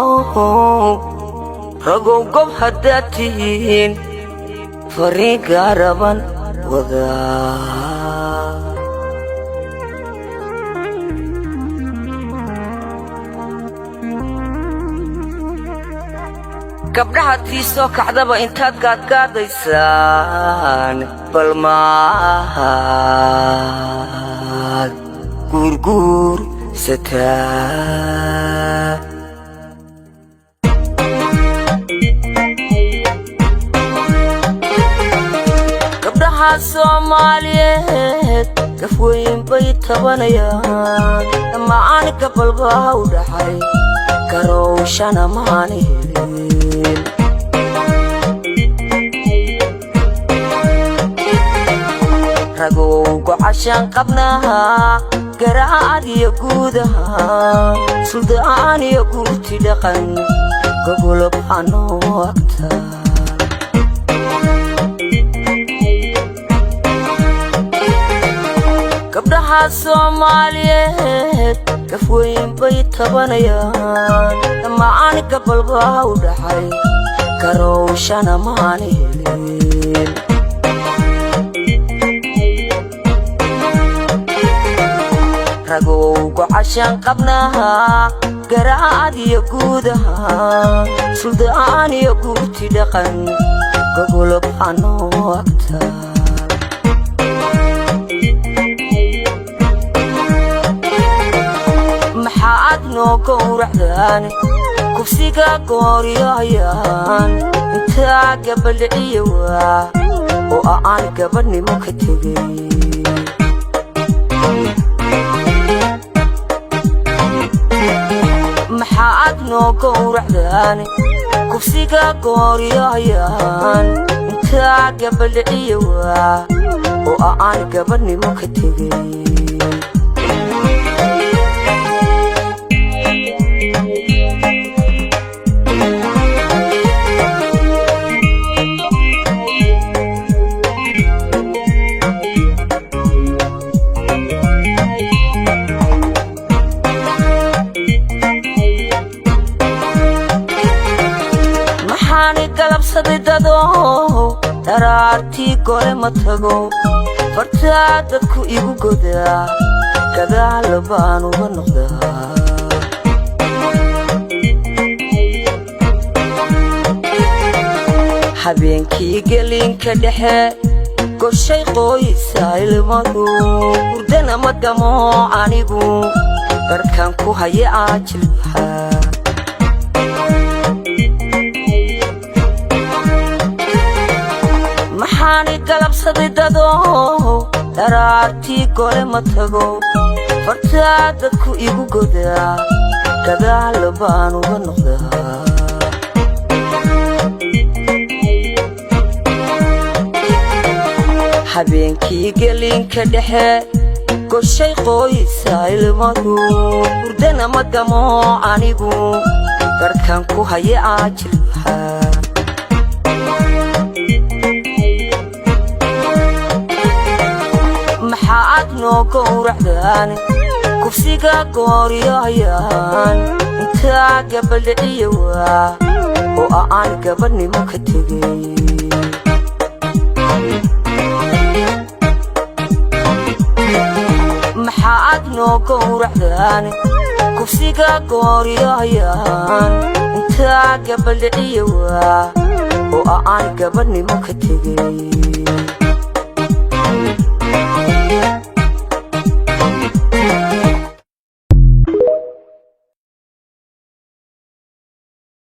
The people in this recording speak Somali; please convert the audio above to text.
Ragow, ragow, gob haddaad tihiin, fariin gaaraban wadaa. Gabdhaha tii soo kacdaba intaad gaadgaadaysaan, bal maahaad guurguursataa. Gabdhaha Soomaaliyeed gafweyn bay tabanayaan, dhammaan gabalbaa u dhaxay, garowshana maana helin. Ragow, gocashaan qabnaha, garaacad iyo guudaha, suldaan iyo guurti dhaqan, gogolob anoo agta. Gabdhaha Soomaaliyeed gafweyn bay tabanayaan, dhammaan gabalbaa u dhaxay, garowshana maana helin. Ragow, gocashaan qabnaha, garaacad iyo guudaha, suldaan iyo guurti dhaqan, gogolob anoo agta. Maxaad noo gowracdaan, kufsiga gooryoayaan, intaa gabaldhiciya waa oo aan gabadhnimo ka tegay? Maxaad noo gowracdaan, kufsiga gooryoayaan, intaa gabaldhiciya waa oo aan gabadhnimo ka tegay? Maxaani galabsaday dado, daraartii gole ma tago, fartaa dadku igu godaa, gadaal baan uga noqdaa. Habeenkii gelinka dhexe goshay qoysa ilmadu, hurdana ma gamo anigu, garhkan ku haya aajilbaxa. Maxaani galabsaday dado, daraartii gole ma tago, fartaa dadku igu godaa, gadaal baan uga noqdaa. Habeenkii gelinka dhexe goshay qoysa ilmadu, hurdana ma gamo anigu, garhkan ku haya aajilbaxa. Maxaad noo gowracdaan, kufsiga gooryoayaan, intaa gabaldhiciya waa oo aan gabadhnimo ka tegay? Maxaad noo gowracdaan, kufsiga gooryoayaan, intaa gabaldhiciya waa oo aan gabadhnimo ka tegay?